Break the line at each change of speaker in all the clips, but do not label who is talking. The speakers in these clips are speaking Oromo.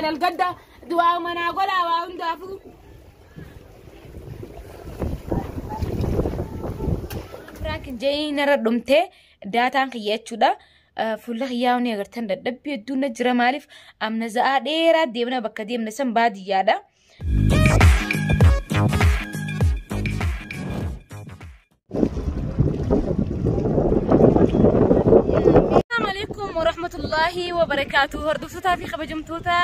Laal gadda du'aa manaa godhaa waa hundaafuu. Prank jee narra dhumtee daataan kiyya jechuudha. Fuula kiyyaa ni agartan dadhabbii hedduun na jira maaliif amna za'aa dheeraa deemna bakka deemna san baadiyyaadha. Assalamu alaikum warahmatullahi wabarakatuh. Hordoftoota fi kabajamtoota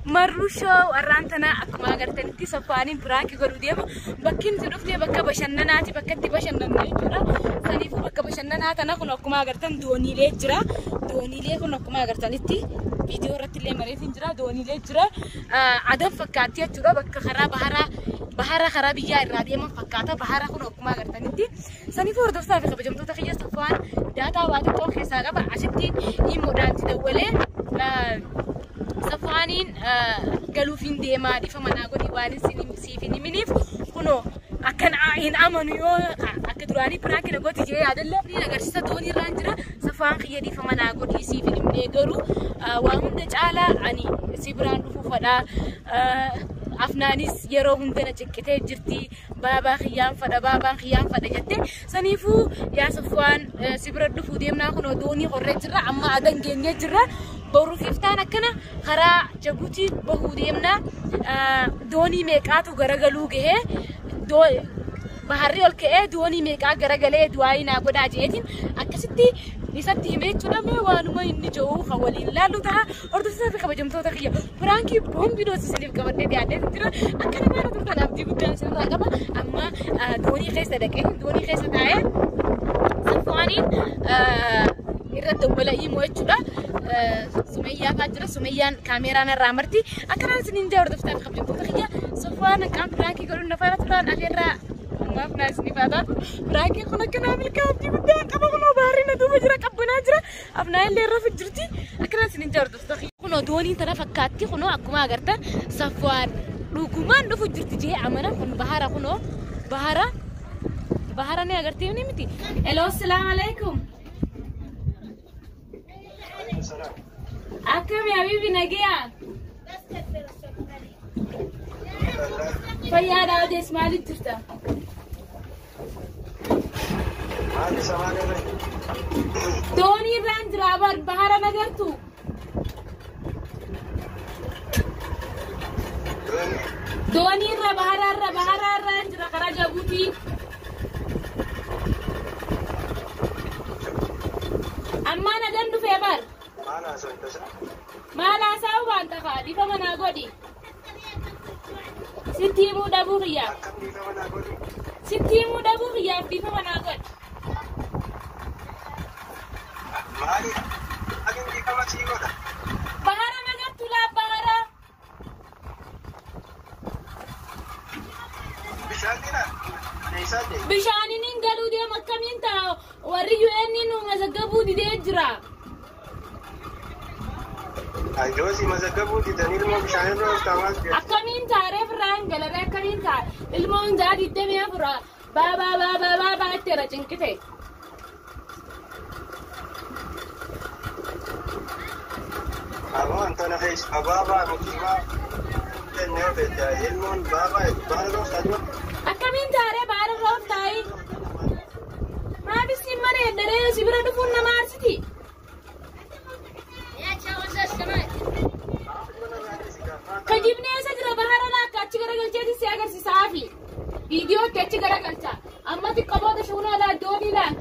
Marruu Show arraan tana akkuma agartanitti Safaaniin prank godhuu deema. Bakki nuti dhufne bakka bashannanaati, bakka itti bashannannu jechuudha. Saniifuu bakka bashannanaa tana kun akkuma agartan dooniilee jira. Dooniilee kun akkuma agartanitti viidiyoo irratti illee mareetiin jira. Dooniilee jira. Adan fakkaatti jechuudha. Bakka karaa baharaa bahara karaa biyyaa irraa deeman fakkaata. Bahara kun akkuma agartanitti. Saniifuu hordoftoota fi kabajamtoota kiyya Safaan daataa waa xiqqoo keessaa qaba. Asitti imoodhaan itti dawwalee Safaaniin galuuf hin deemaa dhifa manaa godhi waan siif hin himiniif kunoo akkan hin amanu yoo akka duraanii prank na gooti jee yaadallee ni agarsiisa doonii irraan jira. Safaan kiyya dhifa manaa godhi siif hin himnee garuu waa hunda caalaa ani si biraan dhufuu fadhaa. Afnaanis yeroo hunda na ciqqitee jirti. Baabaa kiyyaan fadha, baabaan kiyyaan fadha jette. Saniifuu yaa Safwaan si bira dhufuu deemnaa kunoo doonii horree jirra. Amma adan geenyee jirra. Boruuf iftaan akkana karaa Jabuutii bahuu deemna. Doonii meeqaatu garagaluu gahee baharri ol ka'ee doonii meeqaa garagalee du'aa naa godhaa jeetiin akkasitti isatti himee jechuudha. Mee waanuma inni jiru kan waliin laallu ta'a. Hordoftoota fi kabajamtoota kiyya piraankii boombii dhoosisaniif qabadhee dhiyaadhee jira. Akka namaa turtan abdii guddaan isinirraa qaba. Amma doonii keessa dhaqee doonii keessa taa'ee Safaaniin irratti dawwala himu jechuudha. Sumayyaa fa'aa jira. Sumayyaan kaameeraan irraa marti. Akkanaan isiniin jaa hordoftoota fi kabajamtoota kiyya Safwaan qaam piraankii godhuun nafaana turaan afeerraa ammaaf naa isinii faataatu. Piraankiin kun akkanaa milkaa'abdii guddaa qaba kunoo baharri na duuba jira qabbanaa jira. Afnaa illee irra jirti. Akkanaan isiniin jaa hordoftoota kiyya. Kunoo dooniin tana fakkaatti kunoo akkuma agartan Safwaan dhugumaan dhufu jirti jee amana kun bahara kunoo bahara bahara ni agartee ni miti. Hello, assalamu alaikum. Akkami habibi nagaya? Fayyaadha odees maaliif jirta? Doonii irraan jira bar bahara nagartu. Doonii irra bahara irra bahara irraan jira karaa Jabuutii. Ammaa nagan dhufee bar. Maal haasa'u waan tafa dhifa manaa godhi. Sitti himuu dhabuu kiyyaaf. Sitti himuu dhabuu kiyyaaf dhifa manaa godhi. Bahara nagartu laa bahara. Bishaaniin hin galuu deema akkamiin ta'a warri UN nu mazaggabuu didee jira. Akkamiin ta'a reef irraa hin galaree akkamiin ta'a ilmoon ja'a 24 baabaa baabaa baabaa itteera cinqite. Akkamiin taaree baala irra of taa'i? Maaf isin mana eddaree si bira dhufuun nama aarsiti? Kijibni eessa jira bahara laakka achi garagalcheeti si agarsiisaafi. Viidiyootti achi garagalcha. Amma xiqqoo booda shuunoo laa doonii laal.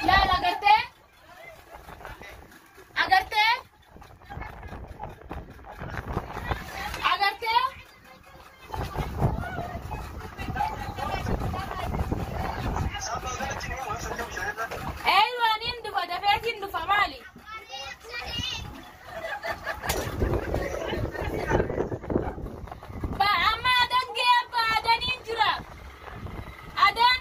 Laal agartee? Agartee? Agartee? Eeywa niin dhufa dafeetiin dhufa maali? Ba amma adan ga'e abba adaniin jira. Adan.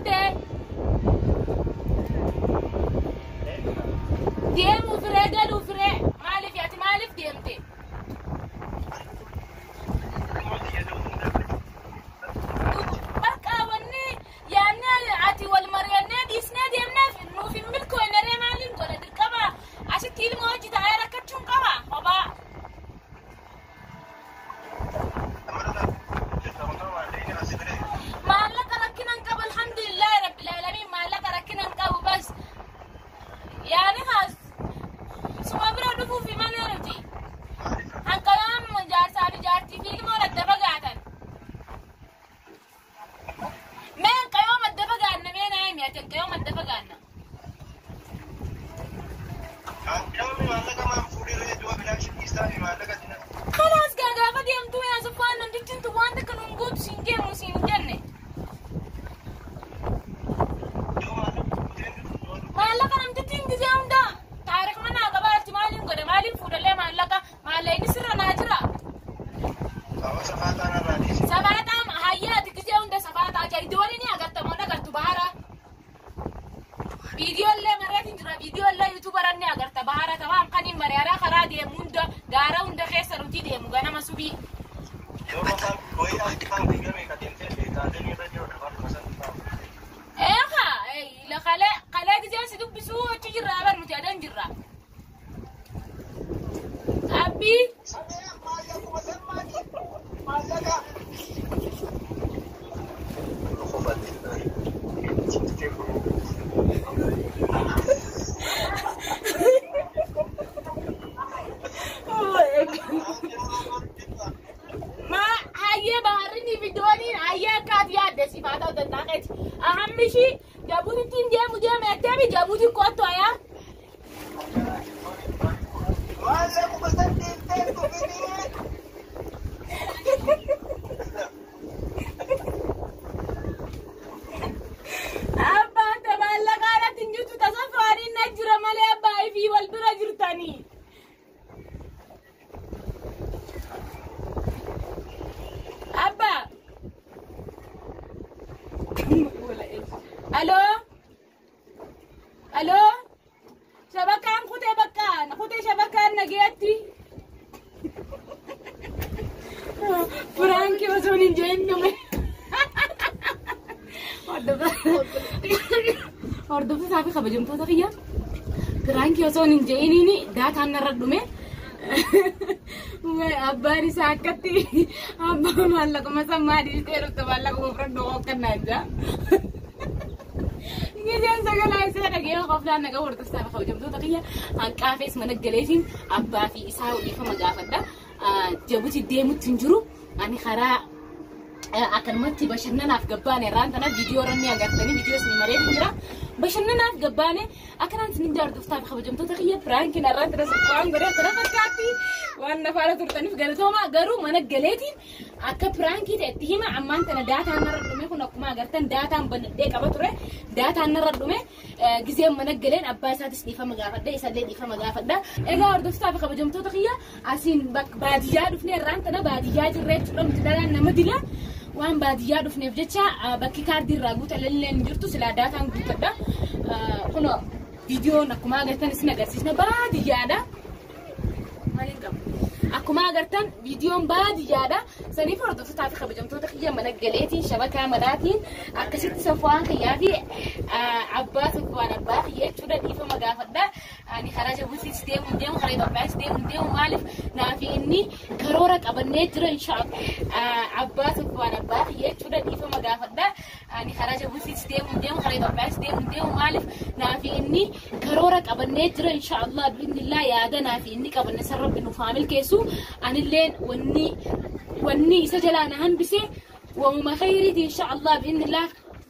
deemte? Deemuu firee galuu firee maaliif ati maaliif deemte? Bakka wanni yaadne ati wal mari'annee dhiisnee deemneef nuuf hin milkoofne ree maaliin godha dirqama asitti ilma hojii taa'ee rakkachuun qaba kophaa. Maallaqa rakkinan qabu alhamdulillahi rabbil aalamiin maallaqa rakkinan qabu bas yaani haas suma bira dhufuuf malee nuti hanqalaan jaarsaa fi jaartii fi ilmoon adda fagaatan. Mee hanqayoom adda fagaanna mee naa himi ati hanqayoom adda fagaanna. Kalaas gaa gaafa deemtuu yaa Safwaan namtichi tun waan takka nuun gootu siin deemu siin hin jenne. Maallaqa namtittiin gisee hundaa taarikh manaa qabaatti maaliin godhe maaliin fuudhallee maallaqa maallaqni sirra naa jira. Safaataa hayyaati gisee hunda safaataa jira idooni ni agarta moo agartu bahara. Viidiyoollee mareetiin jira viidiyoollee yuutuubaran ni agarta bahara tamaan kan hin mareeraa karaa deemu hunda gaara hunda keessa nuti deemu ganama subii. Eegaa kalee kalee giseen si dubbisuu achi jirra bar nuti adan jirra. Abbii ma hayyee baharri fi dooniin hayyee akka ati yaadde siif haa ta'u danda'eeti. Ahammi ishii Jabuutittiin deemu deema jetteemi Jabuuti kottu ayaa. Abbaan ta maallaqa irratti hin jirtu tasafaaniin na jira malee abbaa fi wal bira jirtanii. Abbaa. Aloo. Aloo. Shabakaan kutee bakka kutee shabakaan nageetti. Firaankii osoo hin jeenyume. Hordoftoota fi kabajamtoota kiyya. Firaankii osoo hin jeeniin daataan narra dhume. Abbaan isaa akkatti abbaa maallaquma sammaa dhiistee dhufte maallaquma fudhadhu hokkannaa jira. Giseen sagalee isaa dhagee qoflaan nagaa hordoftoota fi kabajamtoota kiyya hanqaafes mana galeetiin abbaa fi isaa dhiifama gaafadha. Jabuuti deemutti hin jiru. Ani karaa akkanumatti bashannanaaf gabbaane irraan tana viidiyoo irra ni agartanii viidiyoo isin maree jira. Bashannanaaf gabbaane akkanaan isin hordoftoota fi kabajamtoota kiyya piraankiin irraan tana waan godhe tana fakkaatti waan nafaara turtaniif galatooma garuu mana galeetiin akka piraankii ta'etti hima ammaan tana daataan narra dhume kun akkuma agartan daataan banadhee qaba ture daataan narra dhume giseen mana galeen abbaa isaatis dhiifama gaafadha isallee dhiifama gaafadha. Egaa hordoftoota fi kabajamtoota kiyya asiin baadiyyaa dhufnee irraan tana baadiyyaa jirra jechuudha nuti dhalaan nama dila. Waan baadiyyaa dhufneef jecha bakki kaardii irraa guutan illee hin jirtu silaa daataan guutadha. Kunoo viidiyoon akkuma agartan isin agarsiisna baadiyyaadha. Maaliin qabu? Akkuma agartan viidiyoon baadiyyaadha. Saniif hordoftoota fi kabajamtoota kiyya mana galeetiin shabakaa manaatiin akkasitti Safwaan kiyyaa fi abbaa Safwaan abbaa kiyya jechuudha dhiifama gaafadha. Ani karaa Jabuutiis deemu hin deemu karaa Itoophiyaas deemu hin deemu maaliif naafi inni karoora qabannee jira inshaallah. Abbaa Safwaan abbaa kiyya jechuudha dhiifama gaafadha. Ani karaa Jabuutiis deemu hin deemu karaa Itoophiyaas deemu hin deemu maaliif naafi inni karoora qabannee jira inshaallah bi'idhnillah yaada naafi inni qabanne san rabbi nuuf haa milkeessu. Anilleen wanni isa jalaa na hambise waamuma khayriiti inshaallah bi'idhnillah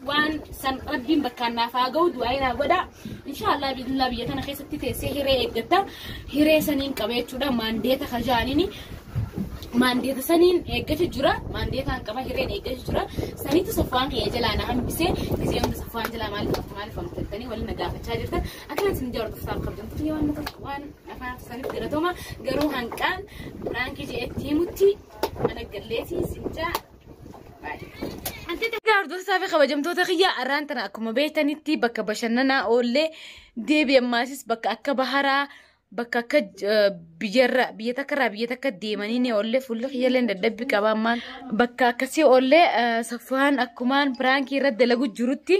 waan san rabbiin bakkaan naaf haa ga'u du'aa naa godha. Inshaallah bi'idhnillah biyya tana keessatti teessee hiree eeggatta. Hiree saniin qaba jechuudha maandeeta kajaaniini. Maandeeta saniin eeggatu jira. Maandeetaan qaba hireen eeggatu jira. Saniitu Safwaan kiyya jalaa na hambisee gisee hunda Safwaan jalaa maaliif haftu maaliif hamtattanii waliin na gaafachaa jirtan. Akkanaan isin ijaa hordoftoota kabajamtoota waan waan afaan saniif galatooma garuu hanqaan piraankii je'etti himutti mana galleetii sinjaa Egaa hordoftoota fi kabajamtoota kiyya, arraan tana akkuma beektanitti bakka bashannanaa oollee deebi. Ammaasis bakka akka baharaa, bakka akka biyyarra biyya takka irraa biyya takka deemanii ni oollee. Fuulli kiyyallee dadhabbi qaba. Ammaan bakka akkasii oollee. Safwaan akkumaan piraankii irratti dalagu jirutti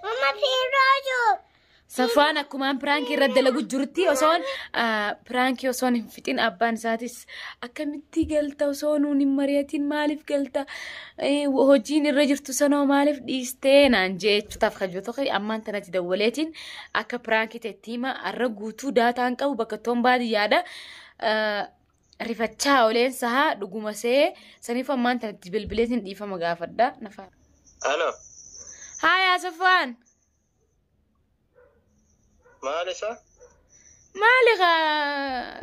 Mama Piroo.
Safwaan akkumaan piraankii irratti dalagu jirutti osoon piraankii osoon hin fixin abbaan isaatis "Akkamitti galta osoo nuun hin mari'atin? Maaliif galta? Hojiin irra jirtu sanoo maaliif dhiistee?" naan jechuudhaaf kajoota ammaan tanatti dawwaleetiin akka piraankii ta'etti hima. Arra guutuu daataan qabu bakka toon baadiyyaadha. Rifachaa oleen sahaa dhuguma see saniif ammaan tanatti bilbileetiin dhiifama gaafadha. Nafa.
Alo,
Haayaa Safwaan.
Maal isa?
Maali kaa?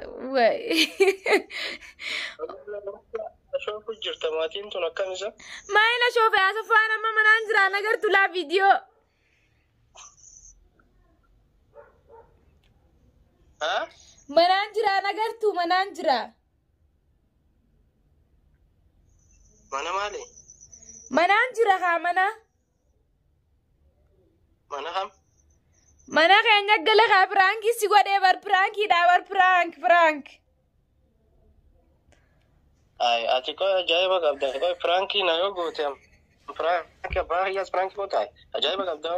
Shoofu jirta, maatiin tun akkam isa?
Maayila shoofe Safwaan, amma manaan jira, nagartu laa viidiyoo.
Haa?
Manaan jira, nagartu, manaan jira.
Mana maali?
Manaan jira kaa mana.
Mana kam?
Mana keenya gala kaa, piraankii si godhee bar, piraankiidha bar, piraank piraank.
Ay, ati koy ajaa'iba qabda. Koy piraankii na yoo goote, piraankii abbaa kiyyaas piraankii gootaa? Ajaa'iba qabda.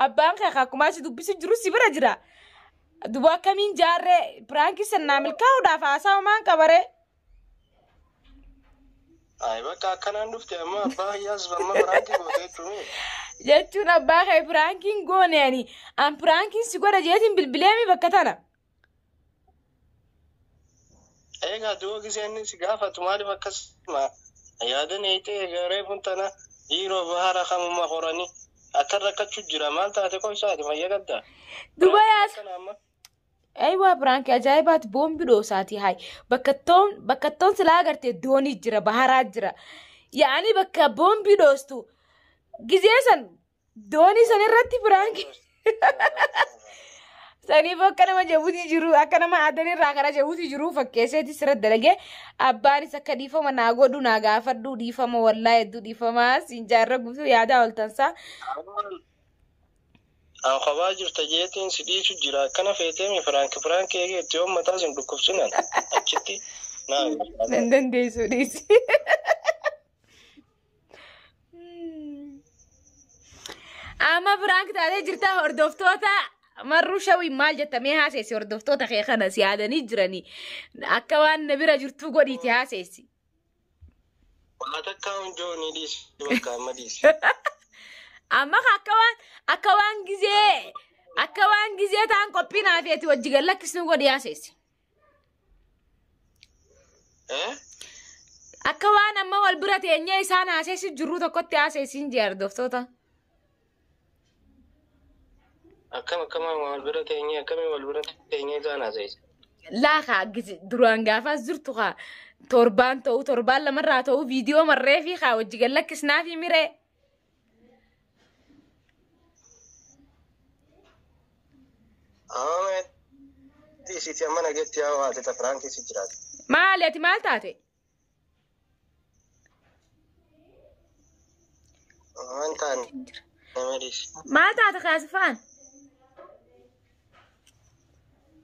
Abbaan kee akkumaa si dubbisu jiru si bira jira. Duba akkamiin jaarree piraankii sannaa milkaa'uudhaaf haasawa maan qabaree?
Ay, bakka akkanaan dhufte, amma abbaa kiyyaas amma piraankii goote jechuun.
Jechuun abbaa kee piraankiin goone, ani an piraankiin si godha jeetiin bilbileemi bakka tana.
Egaa du'oo gisee inni si gaafatu maaliif akkasuma yaadan eeyitee garee kun tana dhiiroo bahara kamuma horanii akka rakkachuu jira, maal taate qoysaati, fayya qabda?
Duba yaas.
Kana amma.
Ayiwaa, piraankii ajaa'ibaati, boombi dhoosaati hayi. Bakka toon silaa agartee doonii jira, baharaa jira. Yaa'anii bakka boombii dhoostu gizee san doonii san irratti piraankii. Saniif akka nama Jabuutii jiru, akka nama Adanirraa karaa Jabuutii jiru fakkeesseeti sirra dalagee. Abbaanis akka dhiifama naa godhu naa gaafadhu. Dhiifama, wallaa hedduu dhiifama siin jaarra guutuu yaadaa ooltansaa.
An kophaa jirta jeetiin si dhiisu jira, akkana feeteemi piraanki eegeetti yoo mataa sin dhukkubsinan achitti naa.
Nan dandeessu, dhiisi. Amma piraank taatee jirta. Hordoftoota marruu shawii maal jettamee haaseessi? Hordoftoota kee kana si yaadanii jiranii, akka waan na bira jirtuu godhiiti haaseessi.
Waa takka hundoo ni dhiisi, bakka amma dhiisi.
Amma akka waan gizee ta'an qophii naa feeti wajji gallakkisnu godhi haaseessi.
Eh?
Akka waan amma wal bira teenyee isaan haaseessi jirru tokkotti haaseessiin jee hordoftoota.
Akkam akkam wal bira teenyee, akkamii wal bira teenyee isaan haasa'isa?
Laa, duraan gaafaas jirtu kaa torbaan ta'uu, torbaan lamarraa ta'uu, viidiyoo marree fi kaa wajji gallakkisnaa fi miree.
Amma dhiisiiti, amma nageetti yaa haate ta piraankii si jiraate.
Maali, ati maal taate?
Waan ta'an nama dhiisi.
Maal taate kaasifaan?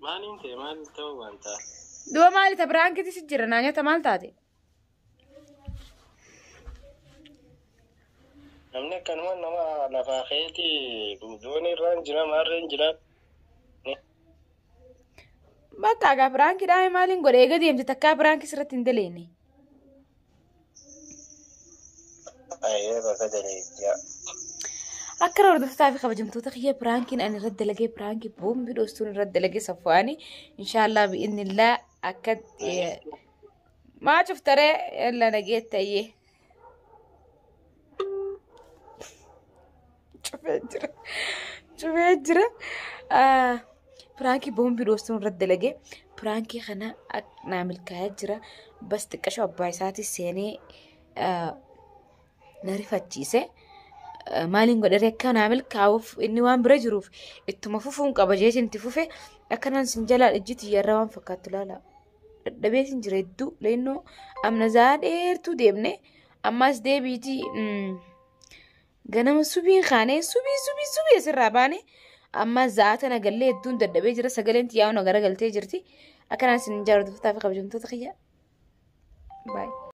Maaliin ta'e, maal ta'uu waan ta'a?
Duba maali, ta piraankiiti si jira naa nyaata, maal taate?
Namni akkanuma nama lafaa keeti doonii irraan jira, maarreen jira.
Bakka egaa piraankii dhaame, maaliin godhe? Eega deemte takkaa piraankii sirratti hin daleenne.
Ayyee, bakka daleettiyaa.
Akka hordoftotaa fi kabajamtoota kiyya, piraankiin ani irratti dalagee piraankii boombii dhoostuun irratti dalagee Safwaani inshaallah bi'innillaa akka maa cuftaree yalla nageettayyee. Cufee jira. Cufee jira. Piraankii boombii dhoostuun irratti dalagee piraankii kana naa milkaa'ee jira. Bas xiqqasho abbaa isaatis seenee na rifachiise. Maaliin godhee akka naa milkaa'uuf, inni waan bira jiruuf ittuma fufuun qaba jeetiin itti fufe. Akkanaan sin jalaa ijji tiyyarra waan fakkaattu laala. Dadhabeetiin jira hedduu leennoo amna zaa dheertuu deemne ammas deebiitii ganama subiin kaanee subii subii subii asirraa baane amma zaa tana gallee hedduun dadhabee jira sagaleen xiyyaa'uun garagaltee jirti. Akkanaan isin jaallattoota fi kabajamtoota kiyya. Baay'ee.